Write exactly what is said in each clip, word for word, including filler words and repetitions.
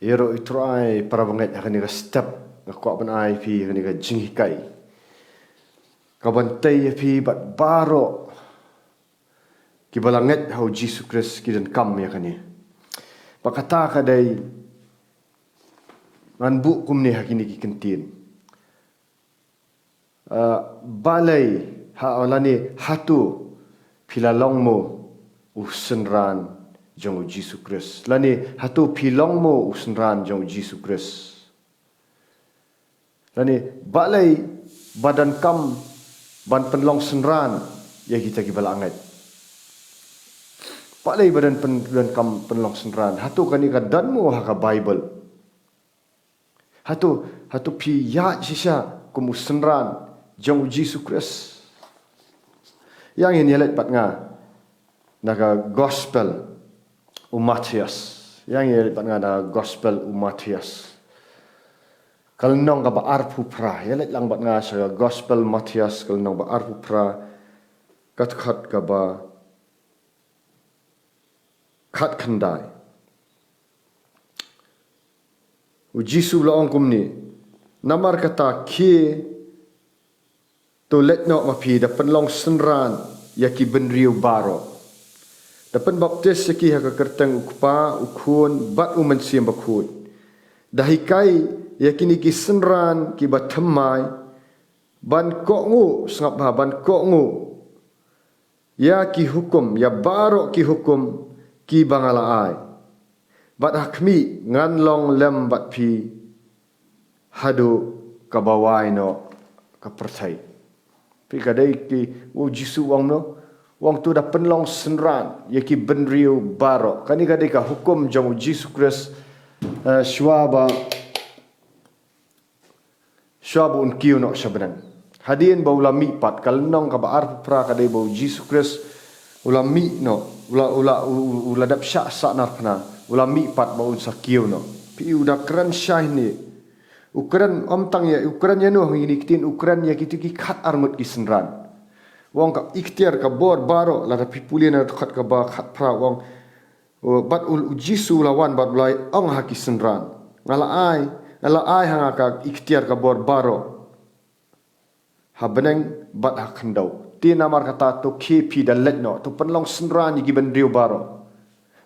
Ïaroh ïa u Trai para bangeit ha kane ka step, nga kwah ban ai ïa phi ha kane ka jinghikai kaban tei ïa phi bad baroh kiba la ngeit ha u Jisu Khrist ki donkam ïa kane. Bad kata ka dei, ngan buh kumne ha kine ki kyntien. Ah, balei, ha, lane hato phi la long mo u synran jong u Jisu Khrist? Lane hato phi long mo u synran jong u Jisu Khrist? Lane balei ba donkam ban pynlong synran ïa kita kiba la ngeit? Balei ba don pyn-, donkam pynlong synran? Hato kane ka don mo ha ka Baibl? Hato, hato phi ïaid shisha kum u synran jong u Jisu Khrist? Ïa ngin ïaleit bad nga na ka Gospel u Mathaios. Ïa ngin ïaleit bad nga na ka Gospel u Mathaios, ka lynnong kaba arphew phra. Ïaleit lang bad nga sha ka Gospel Mathaios, ka lynnong ba arphew phra, ka dkhot kaba khatkhyndai. U Jisu u la ong kumne, namar kata khie to leit noh ma phi, da pynlong synran ïa ki bynriew baroh, da pynbaptis ïa ki ha ka kyrteng u Kpa, u Khun bad u Mynsiem Bakhuid, da hikai ïa kine ki synran kiba thymmai ban kohnguh, sngap bha, ban kohnguh ïa ki hukum, ïa baroh ki hukum kiba nga la ai. Bad ha khmih, ngan long lem bad phi haduh kaba wai noh ka pyrthei. Phi, ka dei ki, u Jisu u ong no, u ong to da pynlong synran ïa ki bynriew baroh. Kane ka dei ka hukum jong u Jisu Khrist, eh, shuwa ba shuwa ba un kiew noh sha bneng. Hadien ba u la mih pat, ka lynnong kaba arphew phra ka dei ba u Jisu Khrist u la mih noh, u la, u la, u, u, u la dep shah sahnarphna, u la mih pat ba un sa kiew noh. Phi, u da kren shai ne. U kren ym tang ïa, u kren ïa no ha kine ki ktien, u kren ïa kito ki khatar ngut ki synran. U ong ka iktiar ka bor baroh, lada phi pule na dkhot kaba khatphra, u ong, u, bad u, u Jisu u la wan bad u la ong ha ki synran, nga la ai, nga la ai ha nga ka iktiar ka bor baroh ha bneng bad ha khyndew. Te namar kata to khie phi da leit noh, to pynlong synran ïa ki bynriew baroh,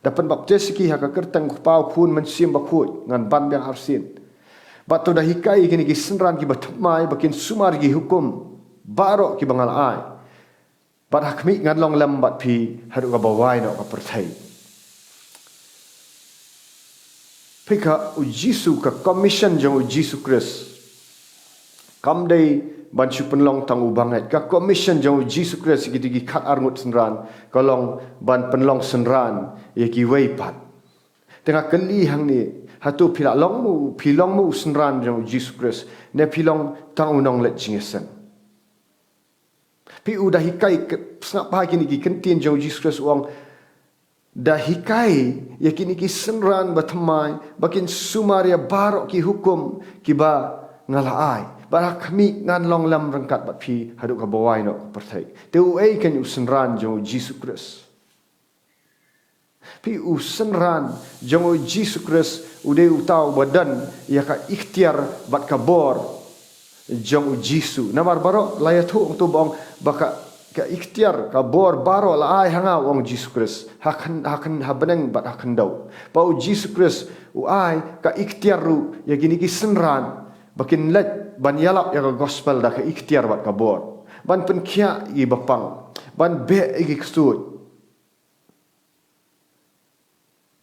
da pynbaptis ïa ki ha ka kyrteng u Kpa, u Khun, Mynsiem Bakhuid, ngan ban biang arsien. Bad to da hikai ïa kine ki synran kiba thymmai ba kin sumar ïa ki hukum baroh kiba nga la ai. Bad ha khmih, ngan long lem bad phi haduh kaba wai noh ka pyrthei. Phi, ka u Jisu, ka commission jong u Jisu Khrist kam dei ban shu pynlong tang u bangeit. Ka commission jong u Jisu Khrist ïa kito ki khatar ngut synran ka long ban pynlong synran ïa kiwei pat. Te nga kylli hangne, hato phi la long mo, phi long mo u synran jong u Jisu Khrist, ne phi long tang u nongleit jingïaseng? Phi, u da hikai, sngap bha kine ki kyntien jong u Jisu Khrist, u ong, da hikai ïa kine ki synran ba thymmai ba kin sumar ïa baroh ki hukum kiba nga la ai. Bad ha khmih, ngan long lem ryngkat bad phi haduh kaba wai noh ka pyrthei. Te uei kein u synran jong u Jisu Khrist? Phi, u synran jong u Jisu Khrist u dei uta uba don ïa ka iktiar bad ka bor jong u Jisu. Namar baroh la ïathuh, ong to ba ong ba ka, ka iktiar ka bor baroh la ai ha nga, u ong u Jisu Khrist, ha khyn-, ha khyn-, ha bneng bad ha khyndew. Ba u Jisu Khrist u ai ka iktiar ruh ïa kine ki synran ba kin leit ban ïalap ïa ka gospel da ka iktiar bad ka bor, ban pynkhiah ïa ki bapang, ban beh ïa ki ksuid.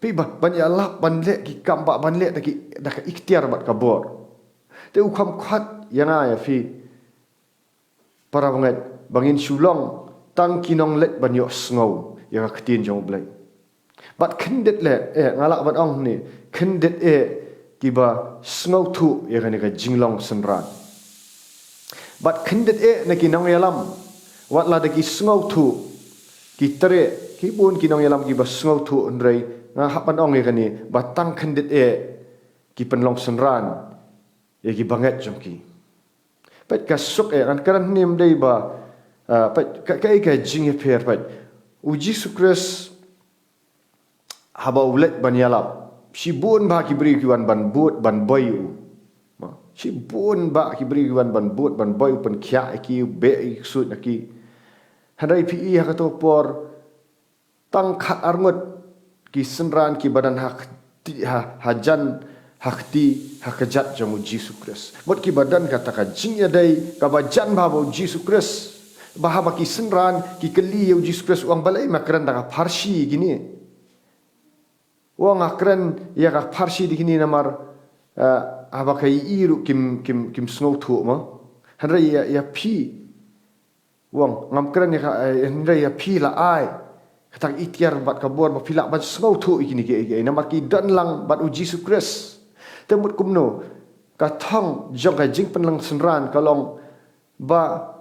Phi, ba, ban ïalap, ban leh ki kam, ba, ban leh da ki, da ka iktiar bad ka bor. Te u kham khot ïa nga ïa phi, para bangeit, ba ngin shu long tang ki nongleit ban ïohsngew ïa ka ktien jong U Blei. Bad khyndiat leh, eh, nga lah ban ong ne, khyndiat eh kiba sngewthuh ïa kane ka jinglong synran. Bad khyndiat eh na ki nongïalam, wat la da ki sngewthuh, ki treh, ki bun ki nongïalam kiba sngewthuh, hynrei nga hap ban ong ïa kane, ba tang khyndiat eh ki pynlong synran ïa ki bangeit jong ki. Peit, ka suk eh, ngan kren hangne ym dei ba, ah, peit, ka, ka, ka jingïapher, peit. U Jisu Khrist, haba u leit ban ïalap, Shibun bha ki briew ki wan ban bud, ban boi u. Mo. Shibun bha ki briew ki wan ban bud, ban boi u, pynkhiah ïa ki, beh ïa ki, ksuid ïa ki. Hynrei phi i ha kato por, tang khat arngut ki synran kiba don ha kti, ha, hajan, ha kti, ha kjat jong u Jisu Khrist. Mut kiba don kata ka jingïadei kaba jan bha bad u Jisu Khrist. Ba haba ki synran ki kylli ïa u Jisu Khrist, u ong, balei me kren da ka pharshi kine. U ong, nga kren ïa ka pharshi da kine namar, eh, haba ka ïohi ruh kim, kim, kim sngewthuh mo. Hynrei ïa, ïa phi, u ong, ngam kren ïa ka, eh, hynrei ïa phi la ai kata ka iktiar bad ka bor ba phi lah ban sngewthuh ïa kine kiei kiei, namar ki don lang bad u Jisu Khrist. Te mut kumno ka thong jong ka jingpynlong synran ka long ba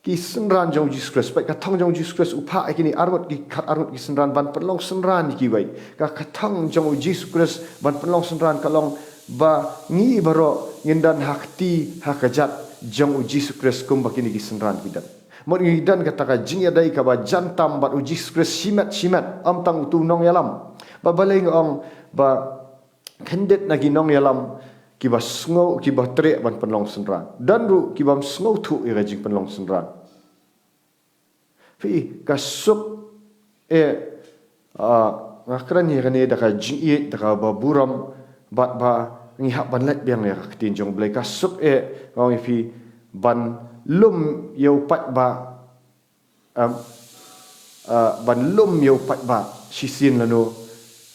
ki synran jong u Jisu Khrist, peit, ka thong jong u Jisu Khrist u phah ïa kine arngut, ki khat arngut ki synran ban pynlong synran ïa kiwei. Ka, ka thong jong u Jisu Khrist ban pynlong synran ka long ba ngi baroh ngin don ha kti, ha kjat jong u Jisu Khrist kumba kine ki synran ki don. Mut ngi don kata ka jingïadei kaba jan tam bad u Jisu Khrist shimet shimet, ym tang utu u nongïalam. Ba balei nga ong ba khyndiat na ki nongïalam kiba sngew, kiba treh ban pynlong synran. Don ruh ki bym sngewthuh ïa ka jingpynlong synran. Phi, ka suk eh, ah, nga kren ïa kane da ka jingïeit, da kaba burom, bad ba ngi hap ban leit biang ïa ka ktien jong u Blei. Ka suk eh, nga ong ïa phi, ban lum ïa u paidbah, em, ah, ban lum ïa u paidbah shisien lano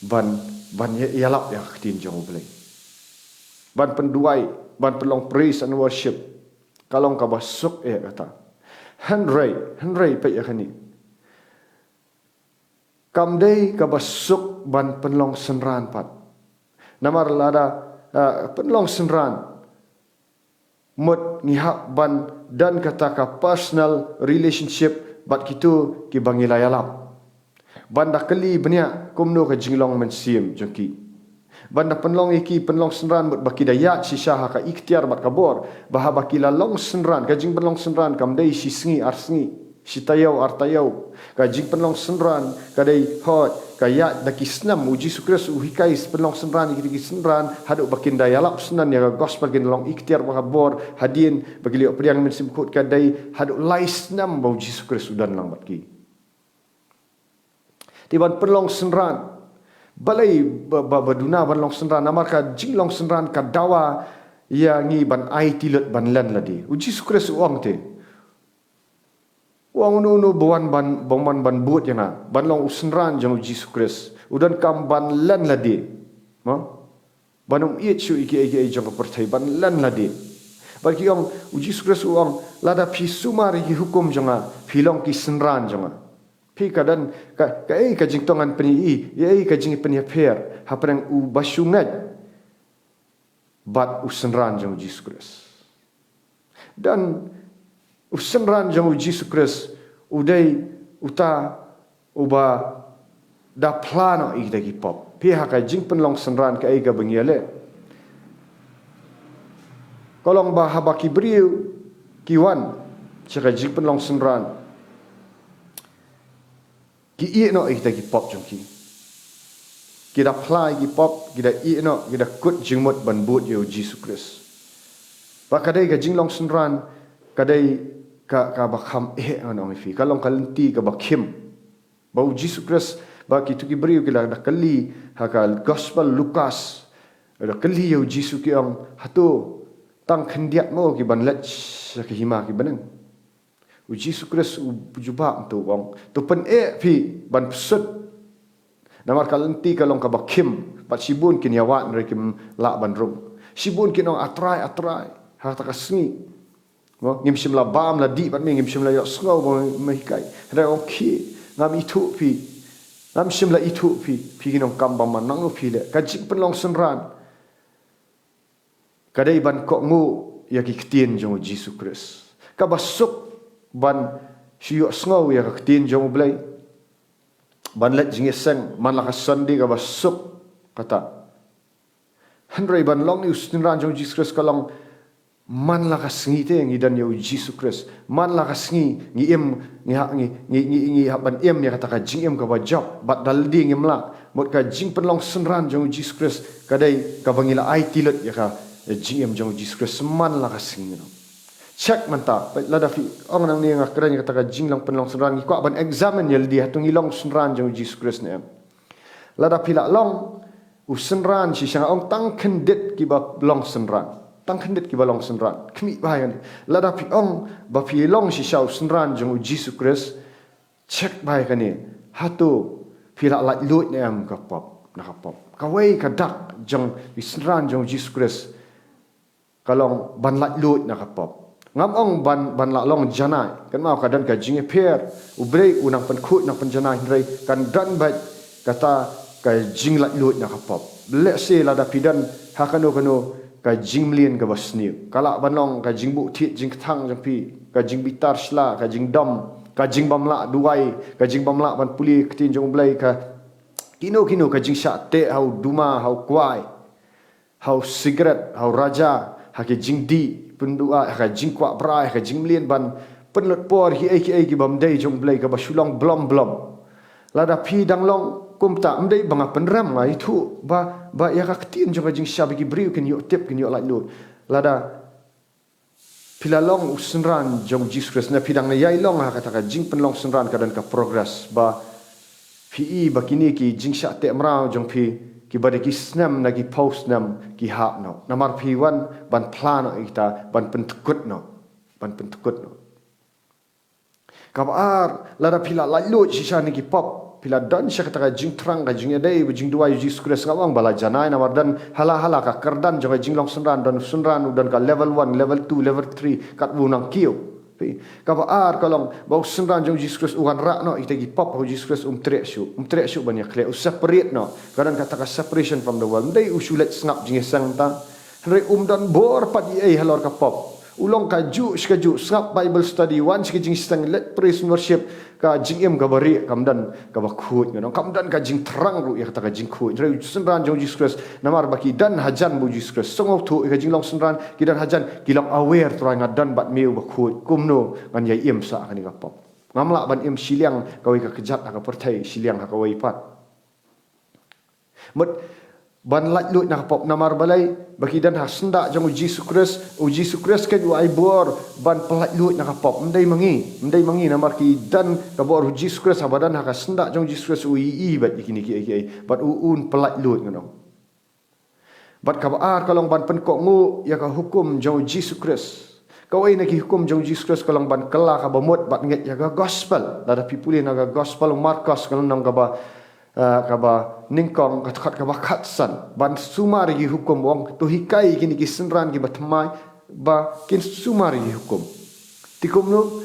ban, ban ïa, ïalap ïa ka ktien jong u Blei. Ban pynduwai, ban pynlong praise and worship. Ka long kaba suk eh kata. Hynrei, hynrei peit ïa kane. Kam dei kaba suk ban pynlong synran pat. Namar lada, ah, pynlong synran, mut ngi hap ban don kata ka personal relationship bad kito kiba ngi la ïalap. Ban da kylli bniah kumno ka jinglong mynsiem jong ki. Ban da pynlong ïa ki pynlong synran mut ba ki da ïaid shisha ha ka iktiar bad ka bor. Ba haba ki la long synran, ka jingpynlong synran kam dei shi sngi ar sngi, shi taïew ar taïew. Ka jingpynlong synran ka dei hooid, ka ïaid da ki snem. U Jisu Khrist u hikai pynlong synran ïa ki, ki synran haduh ba kin da ïalap synran ïa ka gospel, kin long iktiar bad ka bor, hadien ba ki la ïoh pdiang Mynsiem Bakhuid ka dei haduh lai snem ba u Jisu Khrist u don lang bad ki. Te ban pynlong synran, balei ba, ba, ba duna ban long synran, namar ka jinglong synran ka dawa ïa ngi ban aiti lut ban len lade. U Jisu Khrist u ong te, u ong, uno uno ba wan ban, ba wan ban bud ïa nga, ban long u synran jong u Jisu Khrist, u donkam ban len lade. Mo? Ban ym ïeit shuh ïa kiei kiei jong ka pyrthei, ban len lade. Bad ki ong, u Jisu Khrist u ong, lada phi sumar ïa ki hukum jong nga, phi long ki synran jong nga. Phi, ka don ka, kaei ka jingtong ngan pyni, ïa ei ka jingpynïapher hapdeng uba shu ngeit bad u synran jong u Jisu Khrist. Don u synran jong u Jisu Khrist, u dei uta uba da phla noh ïa kita ki pop. Phi, ha ka jingpynlong synran kaei kaba ngi ïaleh? Ka long ba haba ki briew ki wan sha ka jingpynlong synran, ki ïeh noh ïa kita ki pop jong ki. Ki da phla ïa ki pop, ki da ïeh noh, ki da kut jingmut ban bud ïa u Jisu Khrist. Ba ka dei ka jinglong synran, ka dei ka, kaba kham eh, ngan ong ïa phi. Ka long ka lynti kaba khim. Ba u Jisu Khrist, ba kito ki briew ki la da kylli ha ka gospel Lukas, da kylli ïa u Jisu, ki ong, hato tang khyndiat mo ki ban leit sha ka hima ki bneng? U Jisu Khrist u jubab, to u ong, to pyneh phi ban psut. Namar ka lynti ka long kaba khim, bad shibun kin ïawad hynrei kim lah ban rung. Shibun kin ong, A Trai, A Trai, ha kata ka sngi, mo, ngim shym la bam la dih bad me, ngim shym la ïohsngew ba me hikai. Hynrei ong, khie, ngam ithuh phi. Ngam shym la ithuh phi. Phi ki nongkam bamman, nangno phi leh? Ka jingpynlong synran ka dei ban kohnguh ïa ki ktien jong u Jisu Khrist. Kaba suk ban shu ïohsngew ïa ka ktien jong u Blei, ban leit jingïaseng man la ka Sunday, kaba suk kata. Hynrei ban long ïa u synran jong u Jisu Khrist ka long man la ka sngi te ngi don ïa u Jisu Khrist. Man la ka sngi ngi im, ngi ha, ngi, ngi, ngi, ngi hap ban im ïa kata ka jingim kaba jop. Bad da lade ngim lah, Mut ka jingpynlong synran jong u Jisu Khrist ka dei kaba ngi la aiti lut ïa ka jingim jong u Jisu Khrist man la ka sngi, you know. Check mynta, lada phi ong nangne nga kren kata ka jinglong pynlong synran, ngi kwah ban examine ïa lade, hato ngi long synran jong u Jisu Khrist ne em. Lada phi la long u synran shisha, nga ong tang khyndiat kiba long synran. Tang khyndiat kiba long synran. Khmih bha ïa kane. Lada phi ong ba phi long shisha u synran jong u Jisu Khrist, check bha ïa kane. Hato phi la laitluid ne em ka pop, na ka pop. Kawei ka dak jong ki synran jong u Jisu Khrist ka long ban laitluid na ka pop. Ngam ong ban, ban la long janai. Kynmaw, ka don ka jingïapher. U Blei u nang pynkhuid, nang pynjanai, hynrei kan don beit kata ka jinglaitluid na ka pop. Lehse lada phi don ha kano kano ka jingmlien kaba sniew, ka lah ban long ka jingbuh thied jingkthang jong phi, ka jingbitar shla, ka jingdom, ka jingbym lah duwai, ka jingbym lah ban pule ktien jong u Blei, ka kino kino ka jingshah teh ha u duma, ha u kwai, ha u sigaret, ha u raja, ha ka jingdih pynduh, ha ka jingkwah brai, ha ka jingmlien ban pynlut por kiei kiei ki bym dei jong u Blei, kaba shu long blom blom. Lada phi dang long kumta, ym dei ba nga pynrem, nga ithuh ba, ba ïa ka ktien jong ka jingshah ba ki briew kin ïoh tip, kin ïoh laitluid. Lada phi la long u synran jong u Jisu Khrist, ne phi dang ïai long ha kata ka jingpynlong synran, ka don ka progress, ba phi i ba kine ki jingshah teh mraw jong phi, kiba dei ki snem na ki phew snem, ki hap noh. Namar phi wan ban phla noh ïa kita, ban pyntkut noh, ban pyntkut noh. Kaba ar, lada phi la laitluid shisha na ki pop, phi la don shisha kata ka jingthrang, ka jingïadei, ba jingduwai u Jisu Khrist, ngam ong ba la janai, namar don hala hala ka kyrdan jong ka jinglong synran, don synran u don ka level one, level two, level three, katba u nang kiew. Phi, kaba ar ka long ba u synran jong u Jisu Khrist u wanrah noh ïa kita ki pop, u Jisu Khrist um treh shuh, um treh shuh ban ïakhleh, u separate noh. Ka don kata ka separation from the world. Ym dei u shu leit sngap jingïaseng ta. Hynrei um don bor pat ei ei halor ka pop. U long kajuh shi kajuh, sngap Bible study, wan sha ka jingïaseng, leit praise and worship, ka jingim kaba rieh kam don kaba khuid, you know, kam don ka jingthrang ruh ïa kata ka jingkhuid. Hynrei u synran jong u Jisu Khrist, namar ba ki don hajan bad u Jisu Khrist, sngewthuh ïa ka jinglong synran, ki don hajan, ki long aware, Trai nga don bad me uba khuid, kumno ngan ïai im sah ha kane ka pop. Ngam lah ban im shiliang kawei ka kjat ha ka pyrthei, shiliang ha kawei pat. Mut ban laitluid na ka pop, namar balei? Ba ki don ha syndah jong u Jisu Khrist, u Jisu Khrist keiñ u ai bor ban pyllaitluid na ka pop. Ym dei ma ngi, ym dei ma ngi, namar ki don ka bor u Jisu Khrist, haba don ha ka syndah jong u Jisu Khrist u ïohi bad ïa kine kiei kiei. Bad u, un pyllaitluid, ngan ong. Bad kaba ar ka long ban pynkohnguh ïa ka hukum jong u Jisu Khrist. Kawei na ki hukum jong u Jisu Khrist ka long ban kylla kaba mut bad ngeit ïa ka gospel. Lada phi pule na ka gospel u Markos, ka lynnong kaba, eh, kaba nyngkong, ka dkhot kaba khatsan. Ban sumar ïa ki hukum, u ong, to hikai ïa kine ki synran kiba thymmai ba kin sumar ïa ki hukum. Te kumno?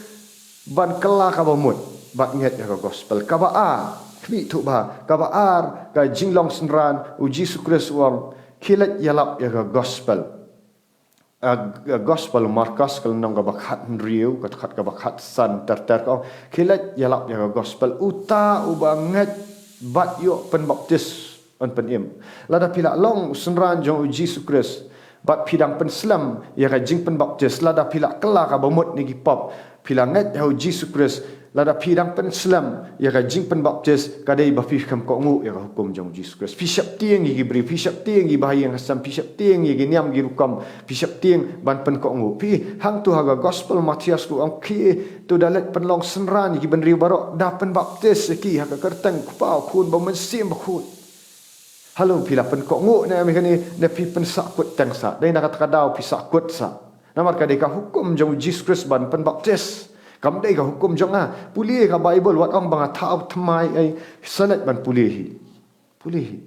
Ban kylla kaba mut bad ngeit ïa ka gospel. Kaba ar, khmih thuh bha, kaba ar ka jinglong synran, u Jisu Khrist u ong, khie leit ïalap ïa ka gospel. Ah, gospel Markos, ka lynnong kaba khathynriew, ka dkhot kaba khatsan ter ter, ka ong, khie leit ïalap ïa ka gospel. Uta uba ngeit bad ïoh pynbaptis un pynim. Lada phi la long u synran jong u Jisu Khrist bad phi dang pynslem ïa ka jingpynbaptis, lada phi la kylla kaba mut na ki pop, phi la ngeit ha u Jisu Khrist, lada phi dang pynslem ïa ka jingpynbaptis, ka dei ba phi khlem kohnguh ïa ka hukum jong u Jisu Khrist. Phi sheptieng ïa ki briew, phi sheptieng ïa ki bahaïing hasem, phi sheptieng ïa ki niam ki rukom, phi sheptieng ban pynkohnguh. Phi, hangto ha ka gospel Mathaios ruh u ong, khie to da leit pynlong synran ïa ki bynriew baroh, da pynbaptis ïa ki ha ka kyrteng u Kpa, u Khun bad u Mynsiem Bakhuid. Hello, phi la pynkohnguh ne em ïa kane, ne phi pynsahkut teng sah? Dei na kata ka daw phi sahkut sah. Namar ka dei ka hukum jong u Jisu Khrist ban pynbaptis. Kam dei ka hukum jong nga. Pule ka Baibl, wat ong ba nga thaw thymmai ei, sa leit ban pule hi. Pule hi.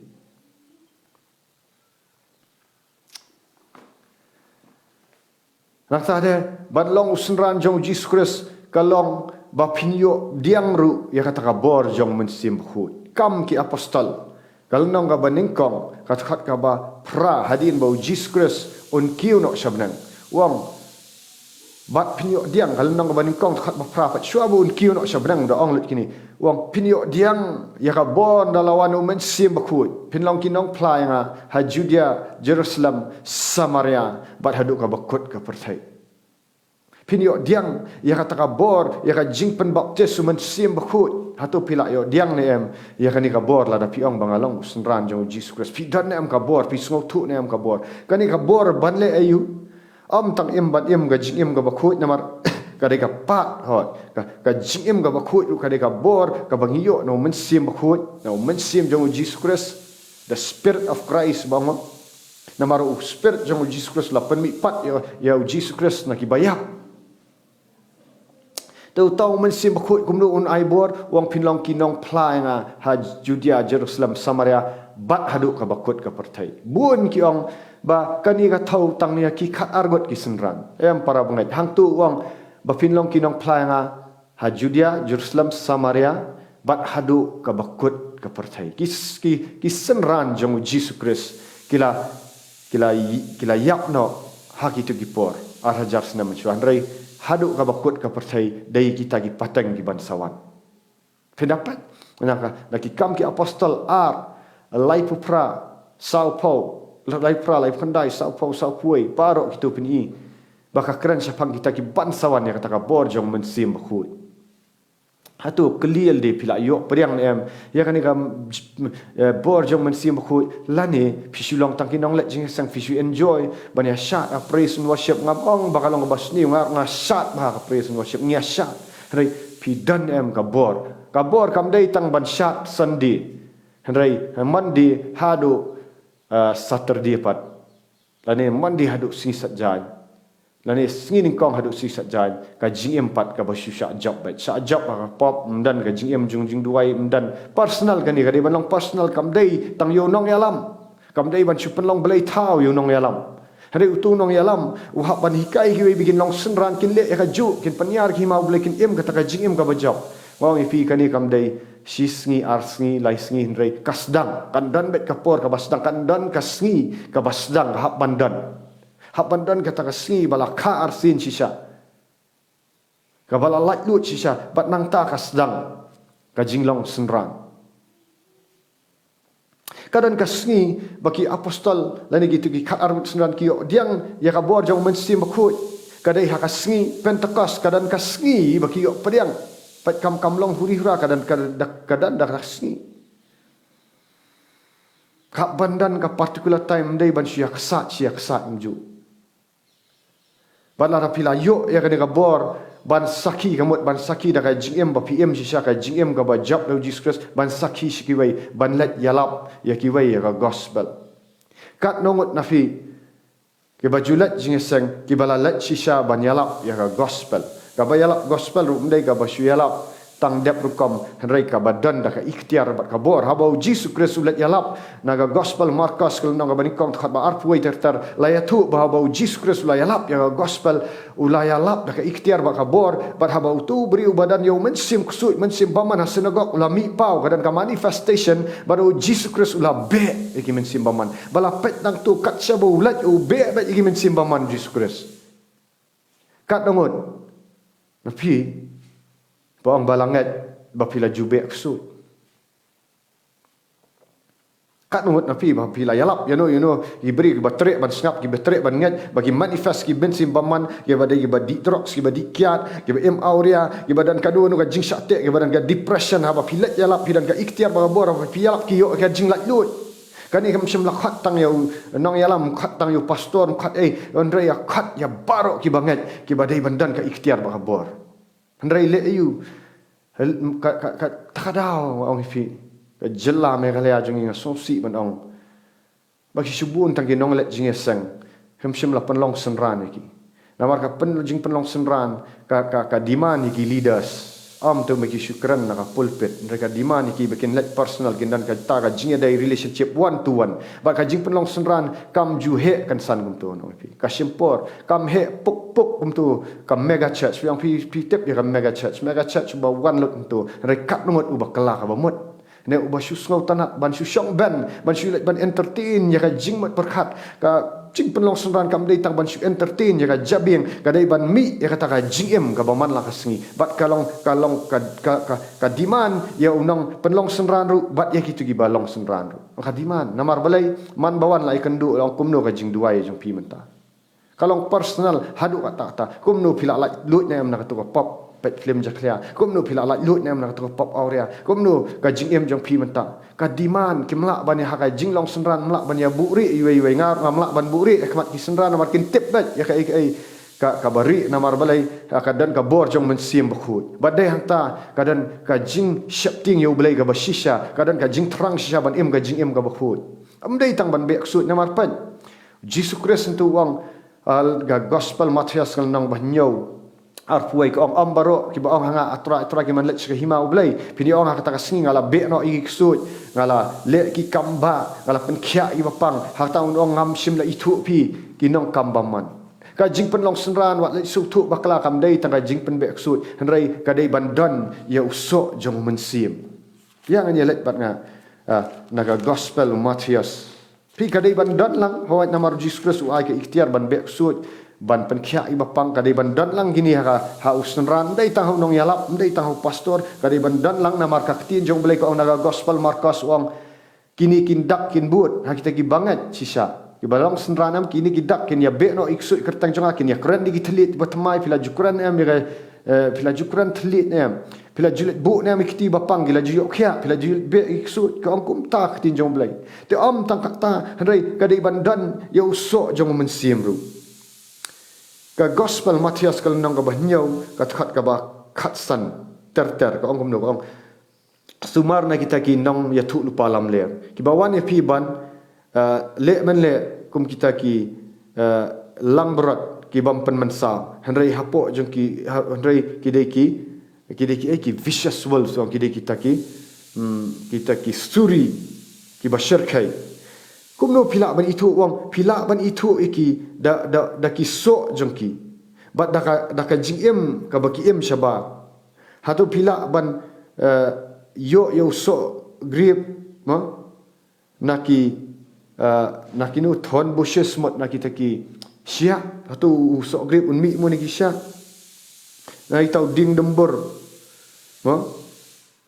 Nangta de, ban long u synran jong u Jisu Khrist, ka long ba phin ïoh pdiang ruh ïa kata ka bor jong u Mynsiem Bakhuid. Kam ki Apostol, ka lynnong kaba nyngkong, ka dkhot kaba phra, hadien ba u Jisu Khrist un kiew noh sha bneng. U ong, bad phin ïoh pdiang, ka lynnong kaba nyngkong, dkhot ba phra, pat shuwa ba un kiew noh sha bneng, da ong lut kine. U ong, phin ïoh pdiang ïa ka bor ynda la wan u Mynsiem Bakhuid. Phin long ki nongphla ïa nga ha Judia, Jerusalem, Samaria, bad haduh kaba kut ka pyrthei. Phin ïoh pdiang ïa kata ka bor, ïa ka jingpynbaptis u Mynsiem Bakhuid. Hato phi la ïoh pdiang ne em ïa kane ka bor, lada phi ong ba nga long u synran jong u Jisu Khrist? Phi don ne em ka bor? Phi sngewthuh ne em ka bor? Kane ka bor ban leh aïu? Ym tang im ban im ka jingim kaba khuid, namar ka dei ka part, hooid, ka, ka jingim kaba khuid ruh ka dei ka bor kaba ngi ïoh na u Mynsiem Bakhuid, na u Mynsiem jong u Jisu Khrist, the Spirit of Christ, ba ong. Namar u Spirit jong u Jisu Khrist la pynmih pat ïa, ïa u Jisu Khrist na kiba ïap. Te uta u Mynsiem Bakhuid kumno un ai bor? U ong, phin long ki nongphla ïa nga ha Judia, Jerusalem, Samaria, bad haduh kaba kut ka pyrthei. Bun ki ong ba kane ka thew tang ïa ki khatar ngut ki synran. Em, para bangeit, hangto u ong ba phin long ki nongphla ïa nga ha Judia, Jerusalem, Samaria, bad haduh kaba kut ka pyrthei. Ki, ki, ki synran jong u Jisu Khrist ki la, ki la, ki la ïap noh ha kito ki por ar hajar snem mynshuwa, hynrei haduh kaba kut ka pyrthei dei kita ki pateng ki ban sa wan. Phin da peit na ka, na Ki Kam ki Apostol ar, laiphew phra, sawphew, laiphew phra, laiphew khyndai, sawphew, sawphew wei, baroh kito phin i ba ka kren shaphang kita ki ban sa wan ïa kata ka bor jong u Mynsiem Bakhuid. Hato kylli ïa lade, phi la ïoh pdiang ne em ïa kane ka, eh, bor jong u Mynsiem Bakhuid? Lane phi shu long tang ki nongleit jingïaseng, phi shu enjoy ban ïa shad ha praise and worship? Ngam ong ba ka long kaba sniew, nga, nga shad bha ha ka praise and worship, ngi ïa shad. Hynrei phi don ne em ka bor? Ka bor kam dei tang ban shad Sunday, hynrei Monday haduh, eh, Saturday pat, lane Monday haduh Sngi Saitjaiñ, lane Sngi Nyngkong haduh Sngi Saitjaiñ, ka jingim pat kaba shu shah jop beit. Shah jop ha ka pop, ym don ka jingim jong jingduwai, ym don. Personal kane, ka dei ban long personal, kam dei tang ïa u nongïalam. Kam dei ban shu pynlong blei thaw ïa u nongïalam. Hynrei uto u nongïalam u hap ban hikai kiwei ba kin long synran, kin leh ïa kajuh, kin pynïar ki hima U Blei, kin im kata ka jingim kaba jop. Nga ong ïa phi, kane kam dei shi sngi, ar sngi, lai sngi, hynrei ka sdang. Kan don beit ka por kaba sdang, kan don ka sngi kaba sdang, hap ban don. Hap ban don kata ka sngi ba la kha arsien shisha, kaba la laitluid shisha, bad nangta ka sdang ka jinglong synran. Ka don ka sngi ba ki apostol lane kito ki khatar ngut synran ki ïoh pdiang ïa ka bor jong u Mynsiem Bakhuid. Ka dei ha ka sngi Pentekost, ka don ka sngi ba ki ïoh pdiang. Peit, kam, kam long huri hura, ka don, ka don, ka don da ka sngi. Hap ban don ka particular time, ym dei ban shu ïa ksaid, shu ïa ksaid kumjuh. Bad lada phi la ïoh ïa kane ka bor ban sakhi, ka mut ban sakhi da ka jingim ba phi im shisha, ka jingim kaba jop da u Jisu Khrist, ban sakhi sha kiwei, ban leit ïalap ïa kiwei ïa ka gospel. Katno ngut na phi kiba ju leit jingïaseng, kiba la leit shisha ban ïalap ïa ka gospel? Kaba ïalap gospel ruh ym dei kaba shu ïalap tang dep rukom, hynrei kaba don da ka iktiar bad ka bor. Haba u Jisu Khrist u leit ïalap na ka gospel Markos, ka lynnong kaba nyngkong, dkhot ba arphew wei ter ter, la ïathuh ba haba u Jisu Khrist u la ïalap ïa ka gospel, u la ïalap da ka iktiar bad ka bor. Bad haba uto u briew uba don ïa u mynsiem ksuid, mynsiem bymman ha synagog, u la mih paw, ka don ka manifestation, bad u Jisu Khrist u la beh ïa ki mynsiem bymman. Ba la peit nangto, kat shaba u leit u beh beit ïa ki mynsiem bymman u Jisu Khrist. Katno ngut na phi ba ong ba la ngeit ba phi la ju beh ksuid? Katno ngut na phi ba phi la ïalap, ïa no, ïa no, ki briew kiba treh ban sngap, kiba treh ban ngeit, ba ki manifest ki mynsiem bymman, kiba dei kiba dih drugs, kiba dih kiad, kiba im awria, kiba don kano kano ka jingshah teh, kiba don ka depression, haba phi leit ïalap, phi don ka iktiar bad ka bor, haba phi ïalap ki ïoh ka jinglaitluid. Kane kam shym la khot tang ïa u nongïalam, khot tang ïa u pastor, khot, eh, hynrei ïa khot ïa baroh kiba ngeit, kiba dei ban don ka iktiar bad ka bor. Hynrei leh aïu? Hel-, ka, ka, ka, kata ka daw, nga ong ïa phi, ka jylla Meghalaya jong ngi, nga sngewsih ban ong ba ki shibun tang ki nongleit jingïaseng, kim shym la pynlong synran ïa ki. Namar ka pyn-, jingpynlong synran, ka, ka, ka demand ïa ki leaders. Ym tang ba ki shu kren na ka pulpit, hynrei ka demand ïa ki ba kin leit personal, kin don kata ka jingïadei, relationship one to one. Bad ka jingpynlong synran kam ju heh kynsan kumto, nga ong ïa phi. Ka shim por, kam heh puk puk kumto ka mega church. Phi ong, phi, phi tip ïa ka mega church. Mega church uba wan lut kumto, hynrei katno ngut uba kylla kaba mut? Ne uba shu sngewtynnat ban shu shong ben, ban shu leit ban entertain ïa ka jingmut pyrkhat? Ka jingpynlong synran kam dei tang ban shu entertain ïa ka jabieng, ka dei ban mih ïa kata ka jingim kaba man la ka sngi. Bad ka long, ka long, ka, ka, ka, ka demand ïa u nongpynlong synran ruh bad ïa kito kiba long synran ruh. Ka demand, namar balei? Man ba wan la ïakynduh, la ong kumno ka jingduwai jong phi mynta? Ka long personal haduh katta katta. Kumno phi la laitluid ne em na kato ka pop peit film jakhlia? Kumno phi la laitluid ne em na kato ka pop awria? Kumno ka jingim jong phi mynta? Ka demand kim lah ban ïa, ha ka jinglong synran kim lah ban ïa buhrieh iwei iwei. Nga ruh ngam lah ban buhrieh ïa khmat ki synran namar kin tip beit ïa kaei kaei ka, kaba rieh, namar balei? Ka don ka bor jong Mynsiem Bakhuid. Bad dei hangta ka don ka jingsheptieng ïa U Blei kaba shisha, ka don ka jingthrang shisha ban im ka jingim kaba khuid. Ym dei tang ban beh ksuid namar peit, Jisu Khrist hangto u ong, ha ka Gospel Mathaios ka lynnong ba hynñiew, arphew wei, ka ong, ym baroh kiba ong ha nga, A Trai, A Trai, kin wan leit sha ka hima U Blei. Phin ïa ong ha kata ka sngi, nga la beh noh ïa ki ksuid, nga la leh ki kam bah, nga la pynkhiah ïa ki bapang. Hangta un ong, ngam shym la ithuh phi, ki nongkam bymman. Ka jingpynlong synran, wat leit sngewthuh bakla, kam dei tang ka jingpynbeh ksuid, hynrei ka dei ban don ïa u soh jong u Mynsiem. Ïa ngan ïa leit bad nga, ah, na ka Gospel u Mathaios. Phi, ka dei ban don lang, hooid, namar u Jisu Khrist u ai ka iktiar ban beh ksuid, ban pynkhiah ïa ki bapang. Ka dei ban don lang kine ha ka, ha u synran, ym dei tang ha u nongïalap, ym dei tang ha u pastor. Ka dei ban don lang namar ka ktien jong U Blei ka ong na ka Gospel Markos, u ong, kine kin dak kin bud ha kita kiba ngeit shisha. Kiba long synran em, kine ki dak, kin ïa beh noh ïa ki ksuid kyrteng jong nga, kin ïa kren da ki thylliej ba thymmai. Phi la ju kren em ïa ka, eh, phi la ju kren thylliej ne em? Phi la ju leit buh ne em ïa ki kti bapang, ki la ju ïoh khiah? Phi la ju leit beh ïa ki ksuid? Ka ong kumta ka ktien jong U Blei. Te ym tang kata, hynrei ka dei ban don ïa u soh jong u Mynsiem ruh. Ka Gospel Mathaios ka lynnong kaba hynñiew, ka dkhot kaba khatsan ter ter, ka ong kumno, ka ong, sumar na kita ki nongïathuhlypa lamler kiba wan ïa phi ban, eh, leh mynleh kum kita ki, eh, langbrot ki bym pynmynsaw, hynrei hapoh jong ki, ha, hynrei ki dei ki, ki dei ki, eh, ki vicious wolves, ki dei kita ki, hmm, kita ki suri kiba shyrkhei. Kumno phi lah ban ithuh, u ong, phi lah ban ithuh ïa ki da, da, da ki soh jong ki, bad da ka, da ka jingim kaba ki im shabar. Hato phi lah ban, eh, ïoh ïa u soh grep, mo? Na ki, eh, na kino, thorn bushes, mut na kita ki shiah? Hato u soh grep un mih mo na ki shiah? Na kita u dieng dymbur, mo?